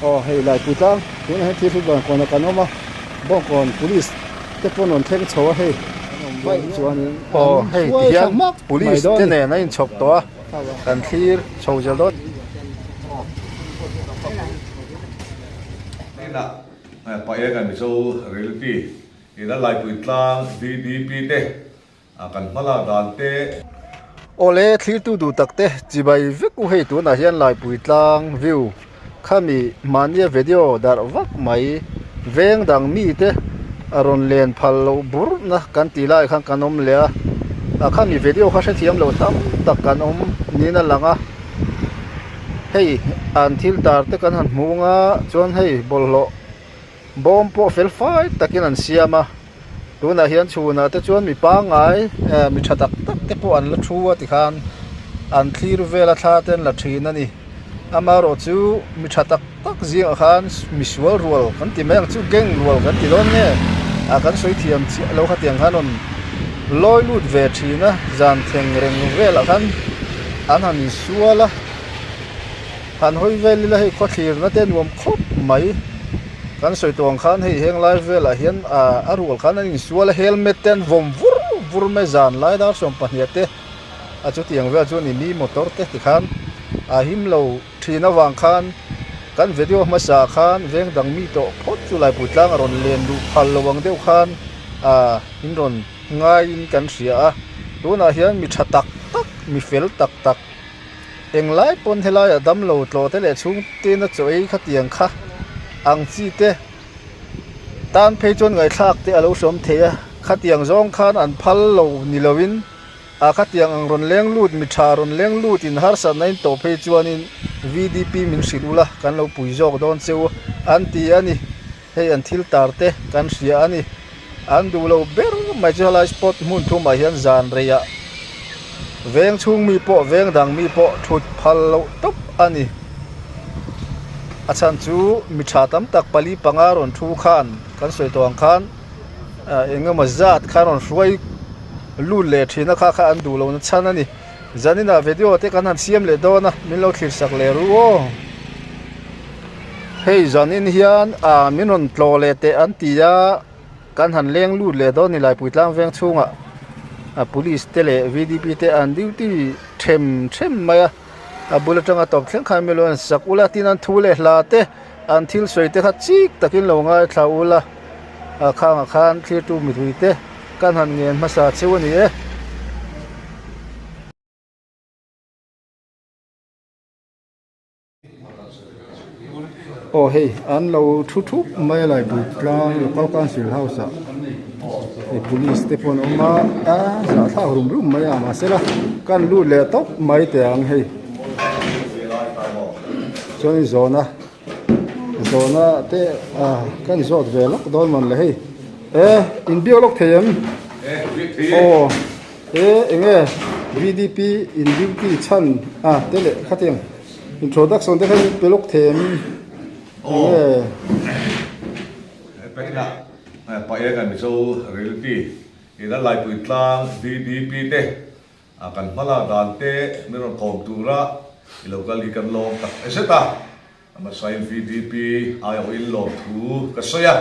Aw hei Laipui tlang tunah hian thil hlut kawn ah kan awm a Bawngkawn police te pawh an rawn thleng chho a hei vaih chuanin Aw hei ti hian police te nen a inchhawp tawh a kan thlir chho zel dawn. Paenga Mizo Reality ina Laipui tlang VDP te A kan hmalak dan te. Awle thlirtu duh tak te chibai vek u hei tunah hian Laipui tlang view khami mahnia video darh vak mai veng dang mite a rawn len phal loh burh na kan tih lai khan kan awm leh a a khami video kha hrethiam loh tam tak kan awm niin a lang a hei an thil tar te kan han hmu ang a chuan hei bawlhhlawh bawm pawh fel fai takin an siam a. Tunah hian chhunah te chuan mi pangngai eh mi tha tak tak te pawh an la thu a tikhan an thlir vel a thla te an la thin a ni. Amaherawh chu mi tha tak tak zingah khan misual rual kan ti mai ang chu gang rual kan ti dawn nge a kan sawi thiam chiah lo khatiang khan rawn lawi lut ve thin a zan thleng reng velah khan an han insual a han hawi vel ila hei khawthlirna te a nuam khawp mai. Kan sawi tawh ang khan hei heng lai velah hian ah a rual khan an insual a helmet te an vawm vur vur mai zan lai dar 12 te a chutiang vel chu a ni mi motor te tikhan a him lo thin avang khan kan video hmasa khan veng dang mi tawh phawt chu Laipui tlang a rawn len luh phal lo ang deuh khan ah in rawn ngaiin kan hria a tunah hian mi tha tak tak mi fel tak tak. Englai pawn helaiah damlo tlawh te leh chhungte na chaw ei khatiang kha ang chi te tan phei chuan ngaihthlak te a lo hrawm thei a, khatiang zawng khan an phal lo ni loin a khatiang ang rawn leng lut mi tha rawn leng lut in harsatna in tawh phei chuanin VDP min hrilh ula kan lo pui zawk dawn che u an ti a ni, hei an thil tar te kan hria a ni. An duh lo ber mai chu helai spot hmun thumah hian zan reiah veng chhung mi pawh veng dang mi pawh thut phal loh tawp a ni. A chhan chu mi tha tam tak pali panga rawn thu khan kan sawi tawh ang khan ah eng emaw zat khan rawn hruai lut leh thin a kha kha an duh lohna chhan a ni. Zaninah video te kan han siam leh dawn a min lo thlir sak leh ru aw. Hei zanin hian ah min rawn tlawh leh teh an ti a kan han leng lut leh dawn ni Laipui tlang veng chhungah a police te leh VDP te an duty them them mai a a bul atanga tawp thleng khan milo an sak ula tin an thu leh hla te an thil sawi te kha chik takin lo ngaithla ula a khangah khan thlirtu mipui te kan han ngen hmasa cheu a ni e. Aw hei an lo thu thup mai a Laipui tlang local council house ah hei police te pawh an awm a a zahthlak rum rum mai a mahsela kan lut leh tawp mai teh ang hei chuanin zawhna zawhna te ah kan zawt ve lawk dawn mawn le hei e inbiak lawk thei em aw. He eng nge VDP in duty chhan a te leh khatiang introduction te khan pe lawk thei em eng nge. Painah Paenga Mizo Reality ina Laipui tlang VDP te kan hmalak dan te min rawn kawm tura i lo kal hi kan lawm tak zet a. Hmasain VDP aiawhin lawmthu ka sawi a,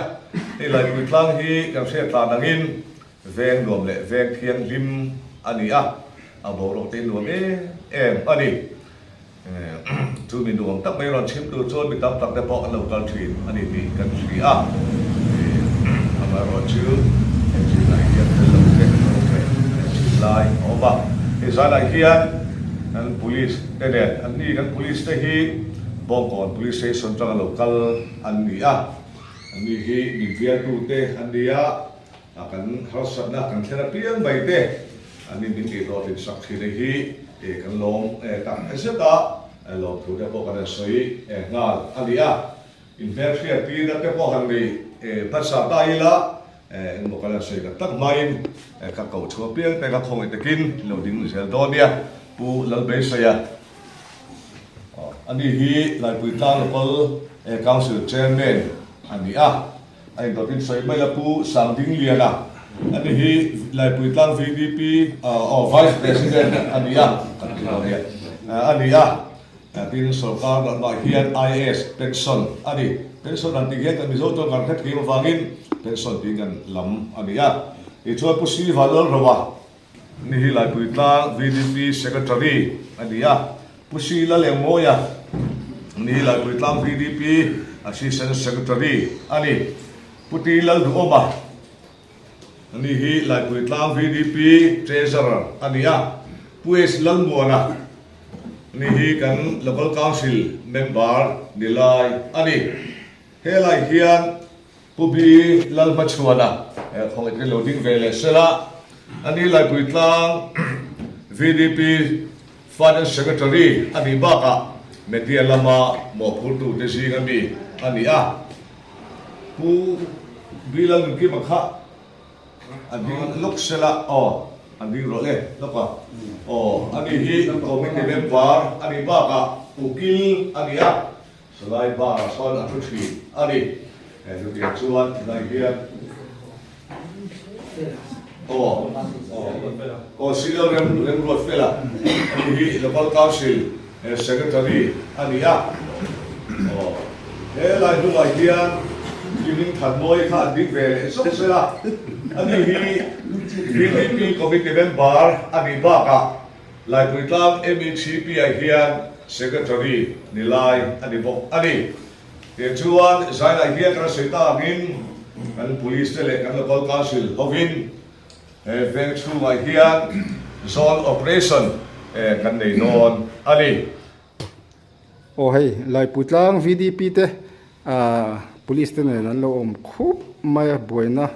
hei Laipui tlang hi kan hriat tlan angin veng nuam leh veng thianghlim a ni a, a boruak te hi nuam em em a ni. Chu mi nuam tak mai rawn chhim tur chuan mi tam tak te pawh an lo kal thin a ni tih kan hria a, amaherawhchu heng thinah hian tel lo te an awm ve thin lai a awm a, hei zailah hian kan police te nen an ni kan police te hi Bawngkawn Police Station atanga lo kal an ni a, an ni hi min bialtute an ni a, kan harsatna kan thlen apiang mai te an ni min tih hlawhtlin sak thin hi kan lawm tak zet a, lawmthu te pawh kan han sawi nghal a ni a, inhmelhriattirna te pawh han nei hmasa ta ila engmaw kan han sawi tak tak hmain ka koh chhuah apiang te ka khawngaih takin lo ding zel dawn nia Pu Lalbeisaia. Ani hi Laipui Tlang Local Council Chairman a ni a, a indawtin sawi mai a Pu Sangdingliana ani hi Laipui Tlang VDP aw Vice President a ni a, kan ti dawn nia. a ni a. Tin, sorkar lamah hian IAS pension a ni. Pension han tih hian kan Mizo chuan kan hrethiam avangin pension tiin kan lam a ni a. Tichuan Pu Siva Lalrova ni hi Laipui Tlang VDP Secretary a ni a. Pu Sila Lengmawia ni hi Laipui Tlang VDP Assistant Secretary a ni. Pu Ti Lalduhawma ni hi Laipui Tlang VDP Treasurer a ni a. Pu S Lalmuana ni hi kan Local Council member ni lai a ni. Helai hian Pu B Lalhmachhuana khawngaih takin lo ding ve leh sela, a ni Laipui Tlang VDP Finance Secretary a nih bakah media lama mawhphurtute zinga mi a ni a. Pu B Lalnunkima kha a ding lawk sela aw, a ding rawh le lawk a, aw a ni hi committee member a nih bakah ukil a ni a, Salai bar ah sawn a thu thin a ni. He chutiang chuan tilai hian aw aw Silo rem remruat fela a ni hi Local Council Secretary a ni a. Aw he lai hnungah hian Tihming Thanmawi kha an ding ve leh zawk zel a. A ni hi VDP Committee member a nih bakah Laipui tlang MECP-ah hian Secretary ni lai a ni bawk a ni. Tichuan, Zainah hian kan sawi ta angin kan Police te leh kan Local Council hovin he veng chhungah hian Zone Operation kan nei dawn a ni. Aw hei, Laipui tlang VDP te Police te nen an lo awm khup mai a, buaina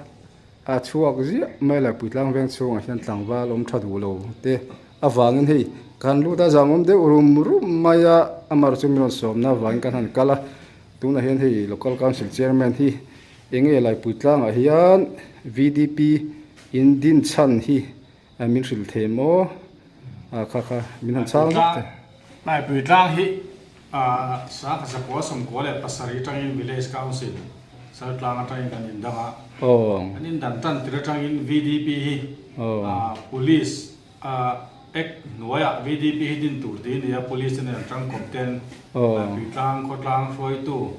A chhuak ziah mai a Laipui tlang veng chhungah hian tlangval awm tha duh lo te avangin hei kan lut a zam awm deuh rum rum mai a, amar chu min rawn sawmna avangin kan han kal a, tunah hian hei Local Council Chairman hi eng nge Laipui tlangah hian VDP in din chhan hi min hrilh thei maw a kha kha min han chhang vek thei. Laipui tlang hi Sangha zakua sawmkua leh pasarih atangin Village Council Saltlang atangin kan indang a, kan indan tan tir atangin VDP hi Police Act hnuaiah VDP hi din tur tih a ni a, Police te nen an tangkawp ten Tuitlang khawtlang hruaitu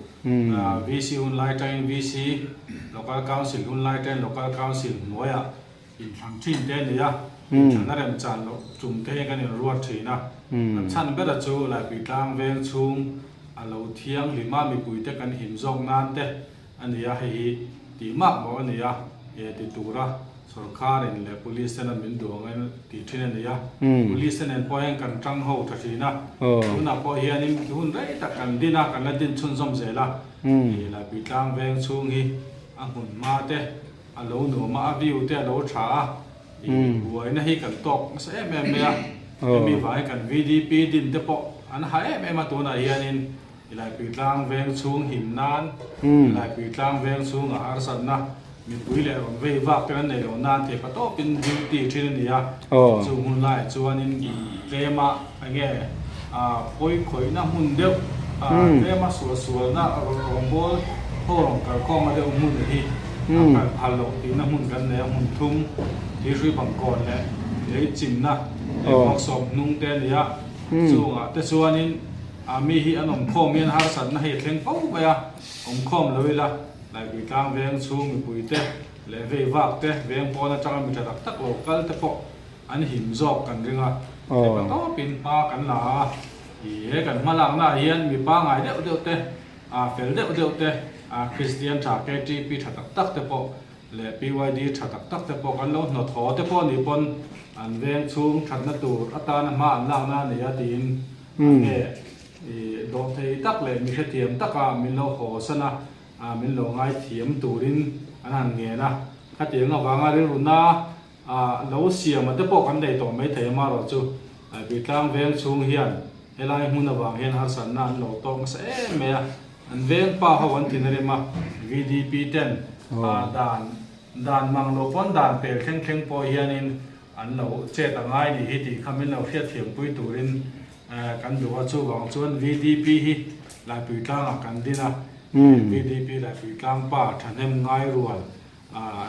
VC hunlai atangin VC, Local Council hunlai atangin Local Council hnuaiah Inthlang thin te a ni a, inthlan a remchan loh tum te hi kan inruat thin a. A chhan bera chu Laipui tlang veng chhung a lo thianghlim a, mipui te kan him zawk nan te a ni a, hei hi tih mak mawh a ni a, he ti tura sawrkharin leh police ten a min duh angin tih thin a ni a. Police te nen pawh hian kan tang ho tha thin a, tunah pawh hianin hun rei tak kan din a, kan la din chhunzawm zel a, Laipui tlang veng chhung hi a hmun hma te, A lo nuam a, a view te a lo tha a, i buaina hi kan tawk nasa em em mai a, hemi vangin kan VDP din te pawh an ha em em a tunah hianin i Laipui tlang veng chhung him nan, Laipui tlang veng chhunga harsatna mipui leh rawn vei vak te kan nei lo nan thei patawpin duty thin a ni a, chung hun laiah chuanin tlema enge pawi khawihna hmun deuh tlema sual sualna rawngbâwl ho rawn kalkhawmna deuh hmun hi a kal phal loh tihna hmun kan nei a, hmun thum thirhrui bangkawn leh lei chimna leh workshop hnung te a ni a, chungah te chuanin mi hi an awmkhawm hian harsatna hei a thleng fo mai a, awmkhawm lo ila Laipui tlang veng chhung mipui te leh vei vak te veng pawn atanga mi tha tak tak lo kal te pawh an him zawk kan ring a, heta tawpin hma kan la a, he kan hma laknaah hian mi pangngai deuh deuh te, fel deuh deuh te, Kristian tha KTP tha tak tak te pawh leh PYD tha tak tak te pawh kan lo hnawthaw te pawh ni pawn an veng chhung thatna tur atana hma an lakna a ni a tiin nge dawhthei tak leh mi hrethiam taka min lo haw san a, min lo ngaithiam turin an han ngen a, khatiang avanga rilru na A lo siam a te pawh kan nei tawh maithei amarawh chu Tuitlang veng chhung hian helai hmun avang hian harsatna an lo tawk nasa em mai a, an veng pa ho an tin a rem a, VDP ten dan dan mang lo pawn dan pel thleng thleng pawh hianin an lo chet a ngai nih hi tih kha min lo hriatthiampui turin kan duh a, chuvang chuan VDP hi Laipuitlangah kan din a, VDP Laipuitlang pa thahnem ngai rual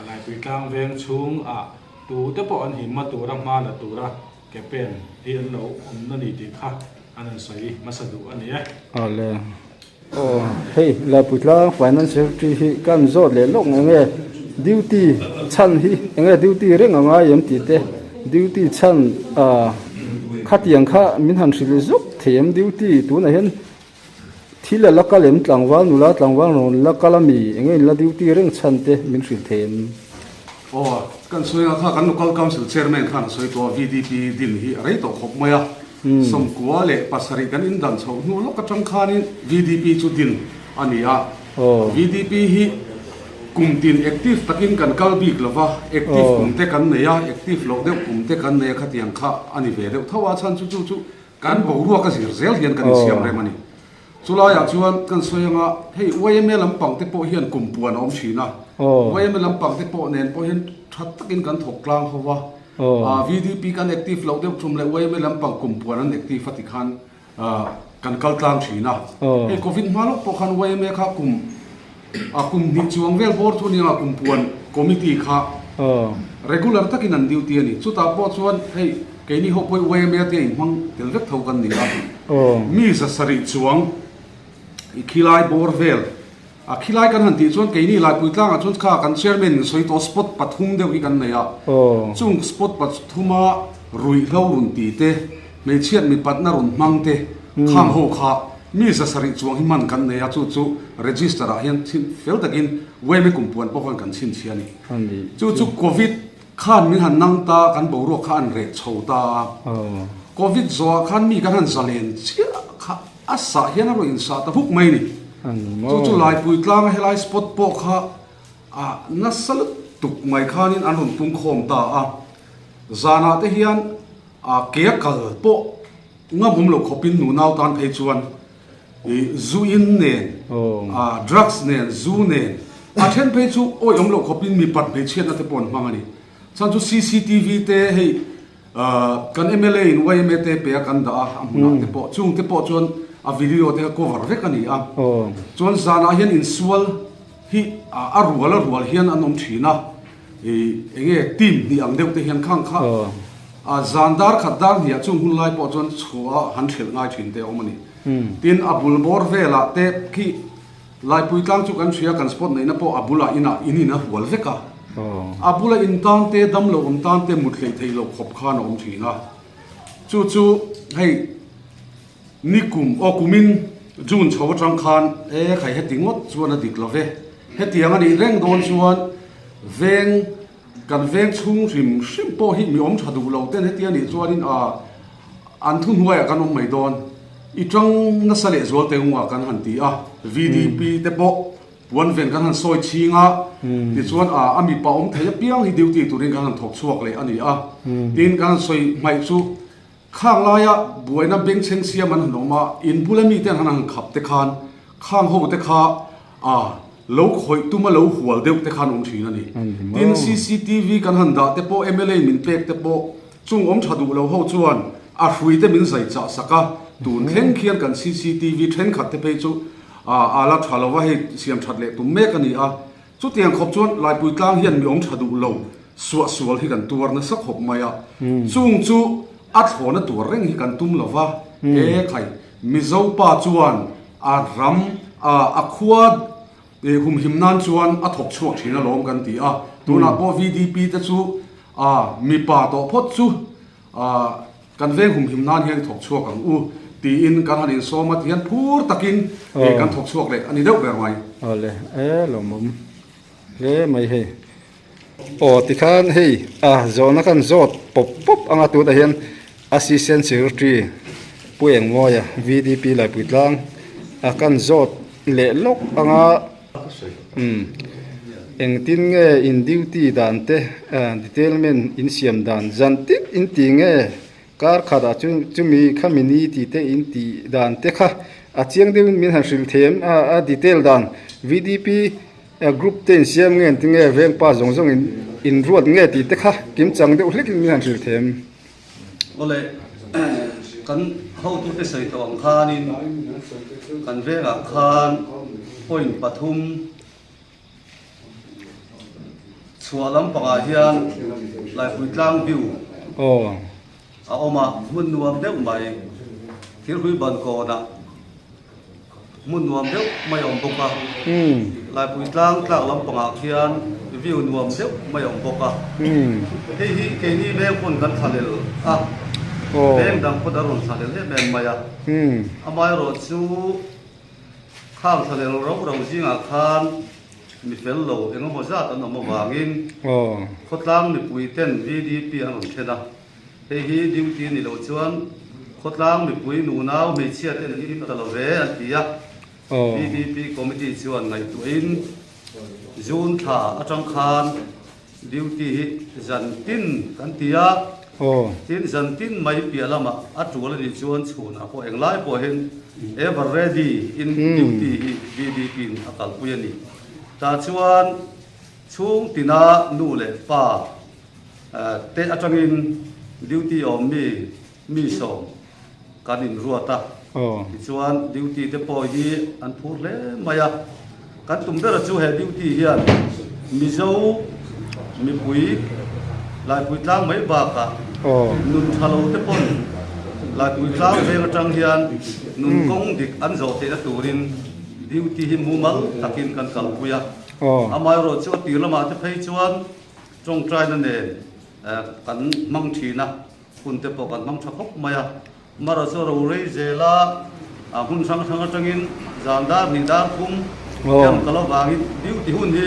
Laipui tlang veng chhung ah tu te pawh an himma tura hma la tura ke pen hi an lo awm na ni tih kha An rawn sawi hmasa duh a ni e. Awle. Aw hei Laipuitlang Finance Secretary hi kan zawt leh lawk nge nge duty chhan hi enge duty reng a ngai em tih te duty chhan ah khatiang kha min han hrilh zuk thei em duty tunah hian thil a la kal em tlangval nula tlangval rawn la kal a mi enge in la duty reng chhan te min hrilh thei em. Aw kan sawi ang kha kan Local Council Chairman khan a sawi tawh a VDP din hi a rei tawh khawp mai a. 97 kan indan chhoh hnu lawk atang khanin VDP chu din a ni a. VDP hi kum tin active takin kan kal bik lo va, active kum te kan nei a, active loh deuh kum te kan nei a khatiang kha a ni ve deuh tho a, chhan chu chu chu kan boruak a zir zel hian kan insiam rem a ni. Chulaiah chuan kan sawi anga hei yma lampang te pawh hian kum puan a awm thin a, yma lampang te pawh nen pawh hian tha takin kan thawk tlang ho va, VDP kan active loh deuh tum leh yma lampang kum puan an active a ti khan kan kal tlang thin a. Hei covid hma lawk pawh khan yma kha kum kum hnih chuang vel bawr chu nia kum puan committee kha regular takin an duty a ni. Chutah pawh chuan hei Keini ho pawh yma te inhmang tel vek tho kan ni a, mi 700 chuang i khilai bawr vel a khilai kan han tih chuan keini Laipui tlangah chuan kha kan chairman in sawi tawh spot pathum deuh hi kan nei a, chung spot pathuma ruihhlo run ti te, hmeichhiat mipatna run hmang te khang ho kha mi 700 chuang hi man kan nei a, chu chu register ah hian chhin fel takin yma kumpuan pawh khan kan chhinchhiah a ni. Chu chu covid Khan min han nang ta, kan boruak kha an reh chho ta a. Covid zawhah khan mi kan han zalen chiah kha a sah hian a rawn insah ta huk mai a ni. Chu chu Laipui tlanga helai spot pawh kha a nasa lutuk mai khanin an rawn pungkhawm ta a. Zanah te hian a ke a kal pawh ngamawm lo khawpin nunau tan phei chuan Ih zu in nen, ah drugs nen, zu nen, a then phei chu awih awm loh khawpin mipat hmeichhiatna te pawh an hmang a ni. Chuan chu cctv te hei ah kan mla in yma te pe a kan dah a, a hmunah te pawh chung te pawh chuan a video te kha cover vek a ni a. Chuan zanah hian insual hi a rual a rual hian an awm thin a, ih enge team hnih ang deuh te hian khang kha ah zan dar khat dar hniah chung hun lai pawh chuan chhuah a han hrelh ngai thin te a awm a ni. Tin, a bul bawr velah te khi Laipui tlang chu kan hria, kan spot neihna pawh a bulah inah in in a hual vek a. A bula in tan te, damlo awm tan te mut hleih theih loh khawp khan a awm thin a. Chu chu hei nikum, aw kumin June chho atang khan e khai heti ngawt chuan a dik lo ve. Hetiang a nih reng dawn chuan veng Kan veng chhung hrim hrim pawh hi mi awm tha duh lo ten hetia nih chuanin a an thuhnuaiah kan awm mai dawn. I tang nasa leh zual te ungah kan han ti a, VDP te pawh puan ven kan han sawi chhing a, tichuan a a mipa awm thei apiang hi duty turin kan han thawk chhuak leh a ni a. Tin kan han sawi hmaih chu Khang laia buaina bengchheng siam an han awm a, in bula mite an han khap te khan khang ho te kha a lo khawih tuma lo hual deuh te khan awm thin a ni. Tin, cctv kan han dah te pawh mla in min pek te pawh chung awm tha duh lo ho chuan a hrui te min zai chah sak a, tun thleng khian kan cctv thenkhat te phei chu a la tha lo va, hei siam that leh tum mek a ni a. Chutiang khawp chuan Laipui tlang hian mi awm tha duh lo, suahsual hi kan tuar nasa khawp mai a. Chung chu a thlawna tuar reng hi kan tum lo va, e khai, Mizo pa chuan a ram, a khua humhim nan chuan a thawk chhuak thin alawm kan ti a. Tunah pawh VDP te chu mipa tawh phawt chu Kan veng humhim nan hian i thawk chhuak ang u tiin kan han insawm a tihian phur takin kan thawk chhuak leh a ni deuh ber mai. Awle e lawmawm hle mai hei. Aw tikhan hei a zawhna kan zawt pawp pawp anga tunah hian Assistant Secretary Pu Engmawia VDP Laipui tlang a kan zawt leh lawk anga. Umm engtin nge in duty dan te detailment in siam dan zan tit in tih nge kar khatah chu chumi khami ni tih te in tih dan te kha a chiang deuhin min han hrilh thei em a detail dan VDP group te in siam nge engtin nge vengpa zawng zawng in in ruat nge tih te kha kimchang deuh hlekin min han hrilh thei em. Awle, kan hotute sawi tawh ang khanin kan vengah khan point pathum chhuah lampangah hian Laipui tlang view a awm a, hmun nuam deuh mai. Thirhui ban kawnah hmun nuam deuh mai a awm bawk a, Laipui tlang tlak lampangah khian view nuam deuh mai a awm bawk a. Hei hi keini veng pawn kan thlalel a, veng dang pawn a rawn thlalel em em mai a. Amaherawh chu khang thlalel rau rau zingah khan mi fel lo eng emaw zat an awm avangin khawtlang mipui ten VDP an rawn then a. Hei hi duty a nih loh chuan khawtlang mipui nunau hmeichhia te an him ta lo ve an ti a. VDP committee chuan ngaihtuahin June thla atang khan duty hi zan tin kan ti a. Tin zan tin mai piah lamah a tul a nih chuan chhunah pawh englai pawhin ever ready in duty hi VDP in a kalpui a ni. Tah chuan chhung tina nu leh pa Te atangin duty awm mi mi sawm kan inruat a, tichuan duty te pawh hi an phur hle mai a, kan tum bera chu he duty hian Mizo mipui Laipui tlang mai bakah nun tha lo te pawn Laipui tlang veng atang hian nun kawng dik an zawh theihna turin duty hi mumal takin kan kalpui a, amaherawhchu chu a tir lamah te phei chuan Tawngtaina nen kan hmang thin a, hun te pawh kan hmang tha khawp mai a. Mara chu a ro rei zel a, hmun hrang hrang atangin zan dar hnih dar thum hian kal avangin duty hun hi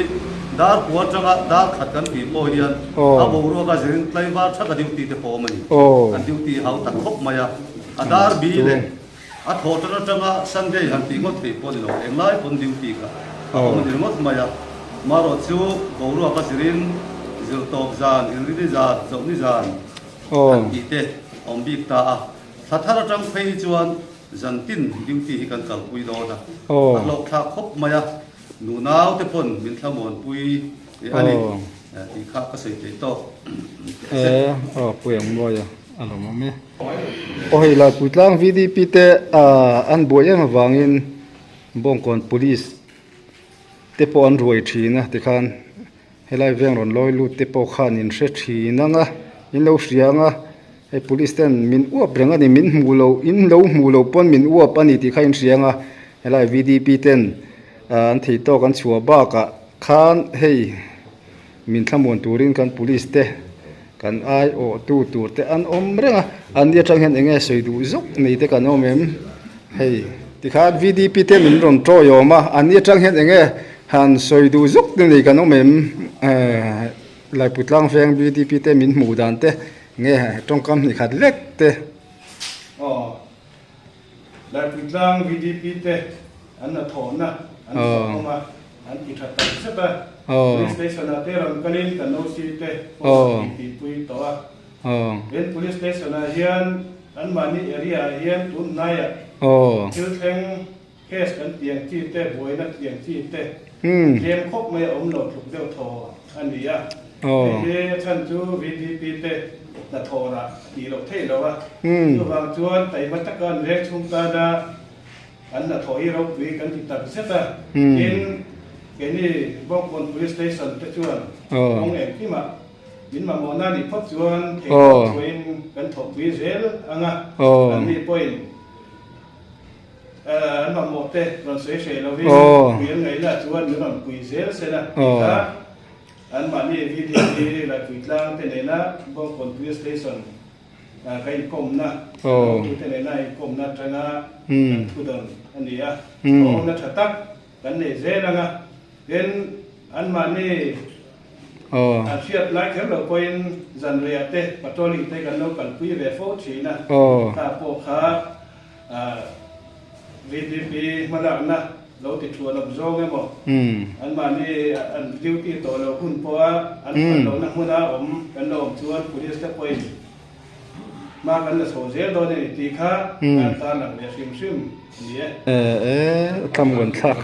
dar kua atanga dar khat kan tih pawh hian a boruak a zirin tlaivar thaka duty te pawh awm a ni. Kan duty hau tak khawp mai a, a dar bi leh A thawh tan atanga Sunday han tih ngawt theih pawh ni lo, englai pawn duty kha a awm a ni ringawt mai a. Marawh chu boruak a zirin zirtawp zan, inrini zan, chawhni zan han tih te a awm bik ta a. Thla thar atang phei hi chuan zan tin duty hi kan kalpui dawn a, a hlawhthlak khawp mai a. Nunau te pawn min thlamuanpui a ni tih kha ka sawi theih tawk. E, aw pui ang mawi a, a lo awm e. Aw hei Laipui tlang VDP te an buai em avangin Bawngkawn Police te pawh an ruai thin a tikhan helai veng rawn lawi lut te pawh khan in hre thin ang a, in lo hria ang a, hei Police ten min uap reng a ni, min hmuh loh in lo hmuh loh pawn min uap a ni tih kha in hria ang a, helai VDP ten an thei tawk an chhuah bakah khan hei. Min thlamuan turin kan police te kan aiawh tu tur te an awm reng a, an ni atang hian eng nge sawi duh zawk nei te kan awm em? Hei tikhan VDP te min rawn tawi awm a, an ni atang hian eng nge han sawi duh zawk te nei kan awm em? Ehh Laipui tlang veng VDP te min hmuh dan te nge tawngkam hnih khat lek te. Aw. Laipui tlang VDP te an hnathawhna an fak awm a, an ti tha tak zet a. Police station ah te rawn kalin kan OC te pawh an tih tihpui tawh a. Tin, Police station ah hian anmahni area ah hian tun hnaiah thil thleng Case kan tiang chi te, buaina tiang chi te tlem khawp mai a awm lo tluk deuh thaw a ni a. Hei hi a chhan chu VDP te hnathawh rah tih loh theih lo a. Chuvang chuan taima taka an veng chhung tana an hnathawh hi ropui kan ti tak zet a. Tin, keini Bawngkawn Police Station te chuan kawng engkimah min mamawhna nih phawt chuan theihtawp chhuahin kan thawhpui zel ang a, anni pawhin An mamawh te rawn sawi hreh lovin pui an ngaihna chuan min rawn pui zel se la tih kha anmahni VDP Laipui tlang te nena Bawngkawn Police Station ka inkawmna kan hotute nena inkawmna atanga kan thudawn a ni a, thawhawmna tha tak kan nei zel ang a, tin anmahni an hriat lai kher lo pawhin zanriah te patrolling te kan lo kalpui ve fo thin a, kha pawh kha VDP hmalakna lo ti thuah lawm zawng emaw, anmahni an duty tawh loh hun pawha an phal lohna hmuna awm kan lo awm chuan Police te pawhin hma kan la chho zel dawn a ni tih kha kan tarlang leh hrim hrim a ni e. E thlamuan thlak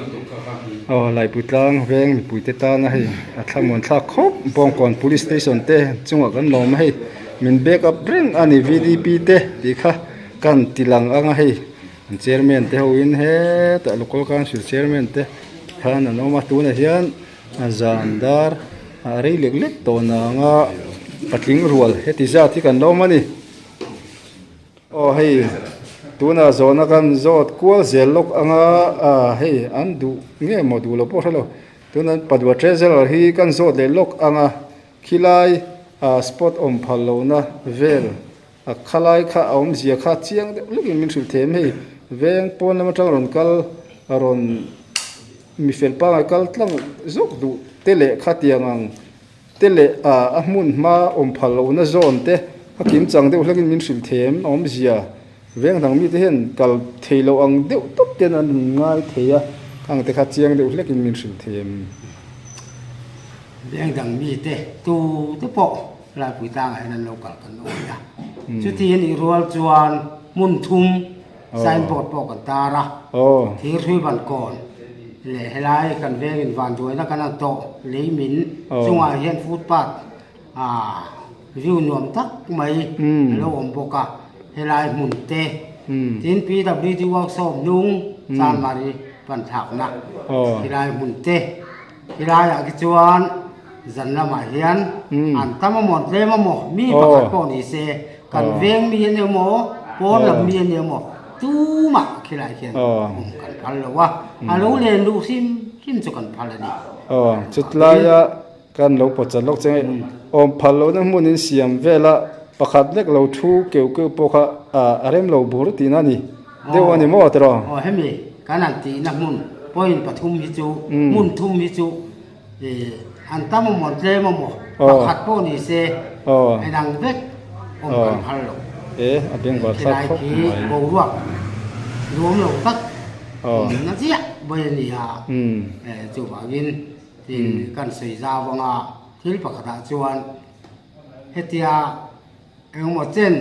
aw Laipui tlang veng mipui te tana hei a thlamuan thlak khawp Bawngkawn Police Station te chungah kan lawm a hei min back up reng a ni VDP te tih kha. Kan ti lang ang a hei an chairman te ho in hetah local council chairman te khan an awm a tunah hian a zan dar a rei lek lek tawh nang a patling rual heti zat hi kan la awm a ni aw hei. Tunah zawhna kan zawt kual zel lawk anga ah hei an duh nge maw duh lo pawh hre lo. Tuna Padua Treasurer hi kan zawt leh lawk anga khilai ah spot awm phal lohna vel a khalai kha a awmzia kha chiang deuh hlekin min hrilh them hei. Veng pawn lam atang rawn kal rawn mifel pangai kal tlang zawk duh te leh khatiang ang te leh ah a hmun hma awm phal lohna zawn te a kim chang deuh hlekin min hrilh them a awmzia veng dang mite hian kal thei loh ang deuh tawp ten an rawn ngai thei a khang te kha chiang deuh hlekin min hrilh them. Veng dang mite tu te pawh Laipui tlangah hian an lo kal kan awi a chuti a nih rual chuan hmun thum Signboard pawh kan tar a, thirhrui ban kawn leh helai kan vengin vanduaina kan han tawh lei min chungah hian footpath ah view nuam tak mai a lo awm bawk a, helai hmun te tin PWD workshop hnung Chanmari pan thlakna helai hmun te. Helaiah khi chuan zan lamah hian an tam amaw an tlem amaw mi pakhat pawh ni se kan veng mi a ni emaw pawn lam mi a ni emaw tumah khilaiah hian awm kan phal lo a, a lo len luh hrim hrim chu kan phal a ni. Aw chutlaia kan lo pawt chat lawk che nge awm phal lohna hmun in siam vela pakhat lek lo thu keuh keuh pawh kha a rem lo bur tihna a ni. Deuh a ni maw tiraw? Aw hemi kan han tihna hmun point pathum hi chu hmun thum hi chu an tam amaw an tlem amaw pakhat pawh ni se enang vek awm kan phal lo. Khilai khi boruak nuam lo tak awmna chiah bai a ni a, chuvangin kan sawi zau anga thil pakhatah chuan hetia engemaw chen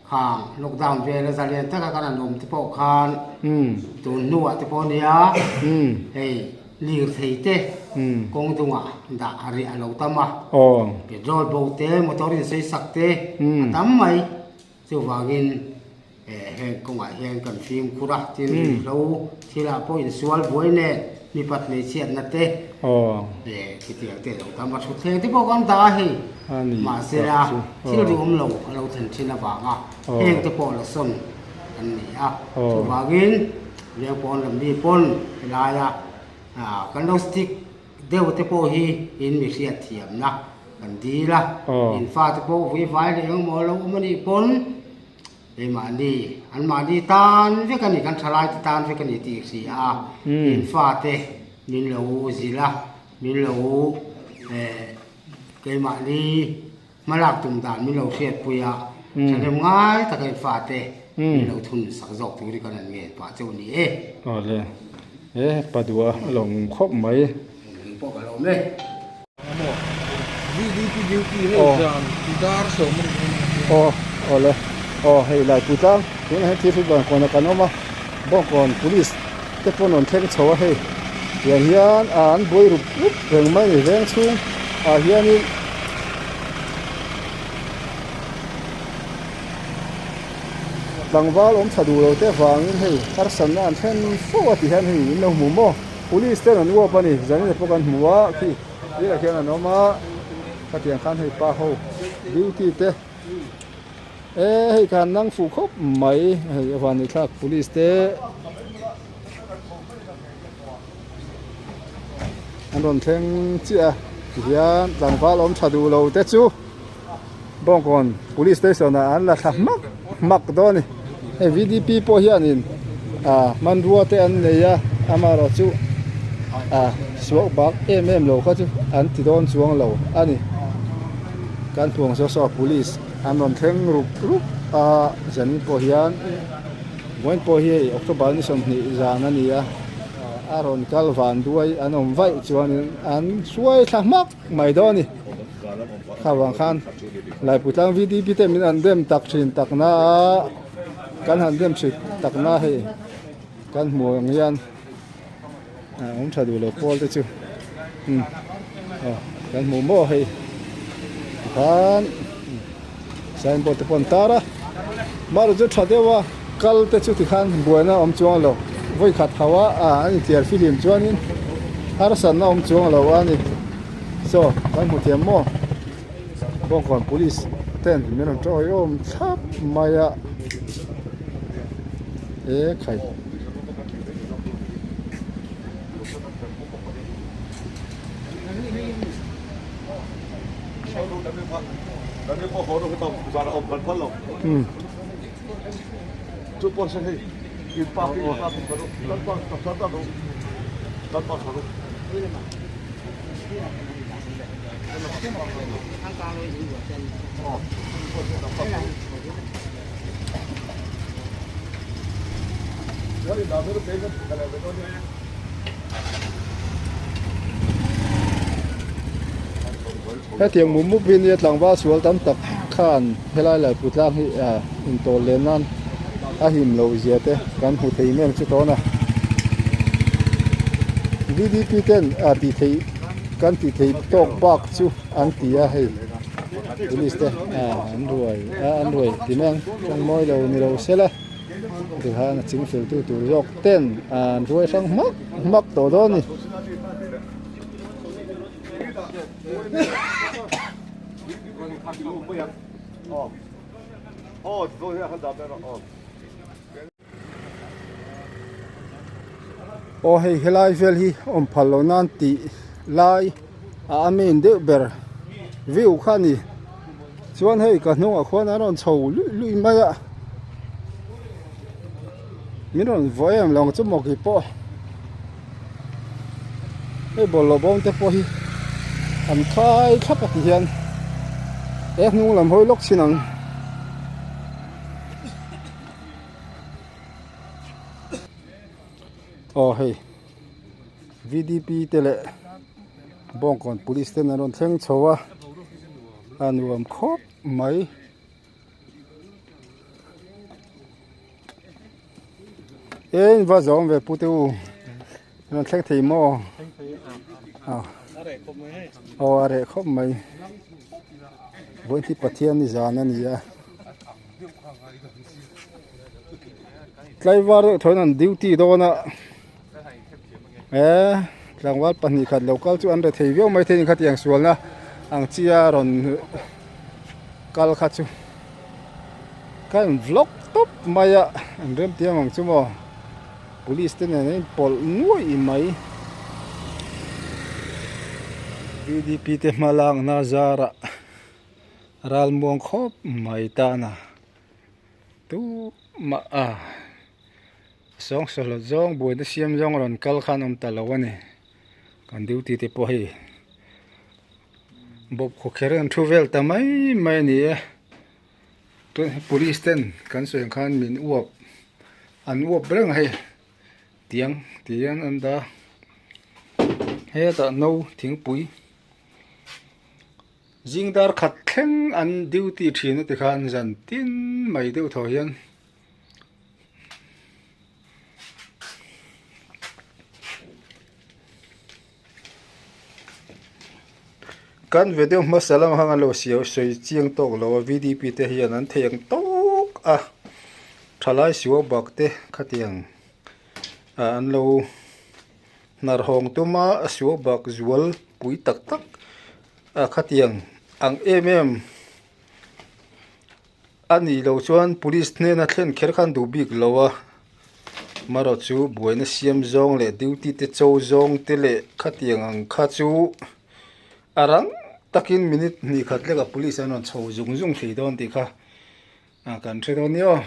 Khang lockdown vel a zalian taka kan han awm te pawh khan tun hnuah te pawh nia hei lirthei te kawng dungah dah a riah a lo tam a, petrol bo te motor in sawi sak te a tam mai chuvangin heng kawngah hian kan fimkhur a tin ruihhlo thilah pawh insual buai nen mipat hmeichhiatna te khitiang te a lo tam a, thutthleng te pawh kan dah a hei. Mahsela thil duhawm lo a lo thlen thin avanga heng te pawh la sawn an ni a. Chuvangin veng pawn lam mi pawn helaia kan lo stick deuh te pawh hi in mi hriat thiamna kan dil a. In fate pawh vui vai leh engemaw a lo awm a nih pawn keimahni anmahni tan vek a ni, kan thalaite tan vek a ni tih hria a. In fate min lo zilh a, min lo Keimahni hmalak tum dan min lo hriatpui a, thahnem ngai taka in fate min lo thun sak zawk tur hi kan han ngen pah cheu ni e. Awle, e Padua a lo awm khawp mai. Eng pawh ka lo awm e. Aw awle, aw hei Laipui tlang tunah hian thil hriat kawnah kan awm a, Bawngkawn Police te pawn rawn thleng chho a hei tiang hian ah an buai rup rup reng mai a ni veng chhung ah hianin tlangval awm tha duh lo te vangin hei harsatna an thlen fo a ti hian hei in lo hmu maw police ten an uap a ni zanin ah pawh kan hmu a khi tirah khian an awm a khatiang khan hei pa ho duty te. E hei khan nang fuh khawp mai hei a van ni thlak police te an rawn thleng chiah a tihian tlangval awm tha duh lo te chu Bawngkawn police station ah an la thla hmak hmak dawn a ni hei V D P pawh hianin ah hmanrua te an nei a amaherawhchu ah suak bak em em lo kha chu an ti dawn chuang lo a ni. Kan thuang saw saw police an rawn thleng rup rup a zanin pawh hian vawiin pawh hi hei October ni 20 zan a ni a a rawn kal van duai an awm vaih chuanin an hruai thla hmak mai dawn a ni kha vang khan Laiputlang V D P te min an dem tak thin tak na a kan han dem thin tak na hei kan hmu ang hian. A awm tha duh lo pawl te chu umm aw kan hmuh maw hei tikhan signboard te pawh an tar a mahrawh chu tha deuh a kal te chu tikhan buaina a awm chuang lo vawi khat ho a ah an inthiar fihlim chuanin harsatna a awm chuang lo a ni saw kan hmu thiam maw Bawngkawn police ten min rawn tawih awm thlap mai a. E khai. Hetiang mup mup hi nia tlangval sual tam tak khan helai Laipui tlang hi intawl leh nan a him loh zia te kan hmu thei mek chu tawn a. VDP ten tih theih kan tih theih tawk bak chu an ti a hei police te an ruai an ruai ti mai ang tawng mawi lo ni lo sela tikhan a ching fel tu tur zawk ten an ruai hrang hmak hmak tawh dawn a ni. Aw hei helai vel hi awm phal lo nan tih lai a amen deuh ber view kha a ni chuan hei ka hnungah khuan an rawn chho luih luih mai a min rawn vaw em lo ang chu maw kei pawh hei bawlhhlawh bawm te pawh hi an khai thlap a ti hian he hnung lam hawi lawk chin ang. Aw hei VDP te leh Bawngkawn police ten an rawn thleng chho a a nuam khawp mai. E in va zawm ve pu te u rawn thleng thei maw aw a reh khawp mai vawiin hi Pathian ni zan a ni a. Tlaivar deuh thawn an duty dawn a e tlangval pahnih khat lo kal chu an re thei viau mai thei ni khatiang sualna ang chi a rawn kal kha chu ka in vlog tawp mai a an rem tiang ang chu maw police te nen an in pawlh nuaih mai VDP te hma lakna zarah. Ralmuang khawp mai tana tumah a sawng sawhlawt zawng buaina siam zawng rawn kal khan awm ta lo a ni kan duty te pawh hei bawp khaw kher an thu vel ta mai mai a ni e tun police ten kan sawi ang khan min uap an uap reng a hei tiang tiang an dah hetah no thingpui. Zing dar khat thleng an duty thin a tikhan zan tin mai deuh thaw hian kan video hmasa lamah khan an lo siau sawi chiang tawk lo a VDP te hian an thei ang tawk a thalai suau bak te khatiang ah an lo Hnar hawng tuma a suau bak zual pui tak tak a khatiang ang em em a nih loh chuan police hnena thlen kher khan duh bik lo a marawh chu buaina siam zawng leh duty te cho zawng te leh khatiang ang kha chu a rang takin minute hnih khat lek ah police an rawn chho zung zung thei dawn tih kha kan hre dawn nia aw.